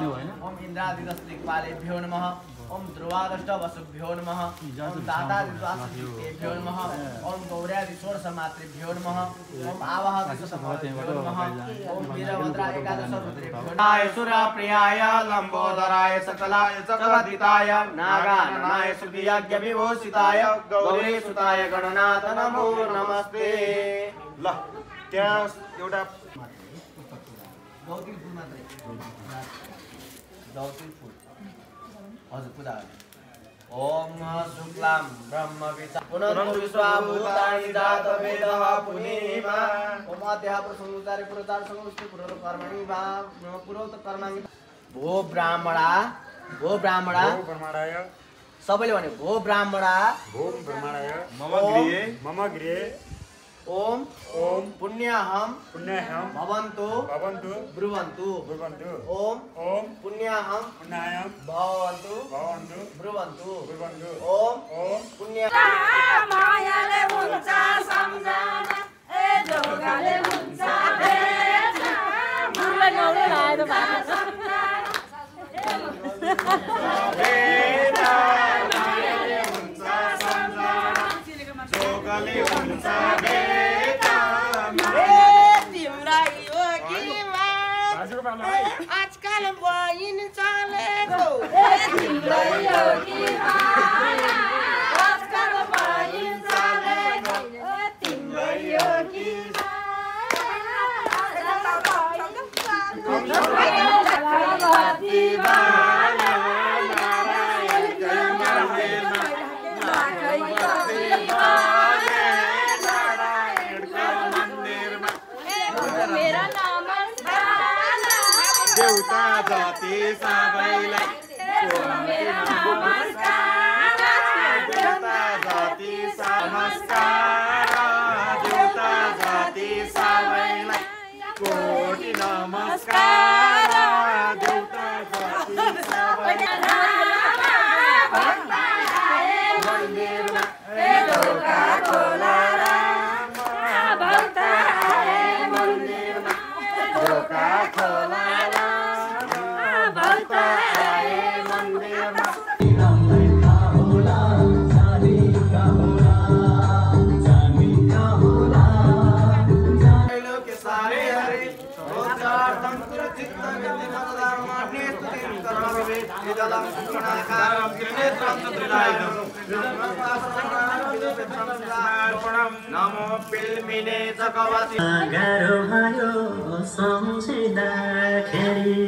ओम इंद्रादिदस्तिक्पालेभ्यो नमः ओम ध्रुवादष्टवसुभ्यो नमः ओम दातादिद्वासुभ्यो नमः ओम गौर्यादिषोडशमातृभ्यो नमः ओम आवाहदिसमभ्यो नमः ओम वीरभद्रा एकादशरुद्रेभ्यो नमः सुरप्रियाय लंबोदराय सकलाय जगदिताय नागाननाय सुखियाज्ञविभूषिताय गौरीसुताय गणनाथ नमो नमस्ते। ल त्यहाँ एउटा गौतिल फुल मात्रै गौतिल फुल हजुर पूजा ओम शुक्लां ब्रह्म विचा पुनर्विश्वाभूतानि जात वेदः पुनीमा ओम अध्याय प्रसंगोचारि पुरचार संगुष्टि पुरोत कर्मणि वा पुरोत कर्माणि भो ब्राह्मणाय सबैले भने भो ब्राह्मणाय मम गृहे ओम पुण्यहम भवन्तु ब्रुवन्तु ओम पुण्यहम भवन्तु ब्रुवन्तु ओम पुण्य मायाले हुन्छ सम्झना ए जोगाले हुन्छ भेट्न मुरले नौले लाएर सम्झना भेट्न मायाले हुन्छ सम्झना जोगाले हुन्छ आजकल बहिन चलेको तिम्रो यो कि माया आजकल बहिन चलेको तिम्रो यो कि देउता जाति सबैलाई नमस्कार देउता जाति नमस्कार देउता जाति सबैलाई कोटि नमस्कार देउता जाति सबैलाई मन्दिरमा ढोका खोला भक्त मन्दिरमा ढोका खोला नमो पिल्मिने चकवासी गाह्रो भयो सम्झिँदाखेरि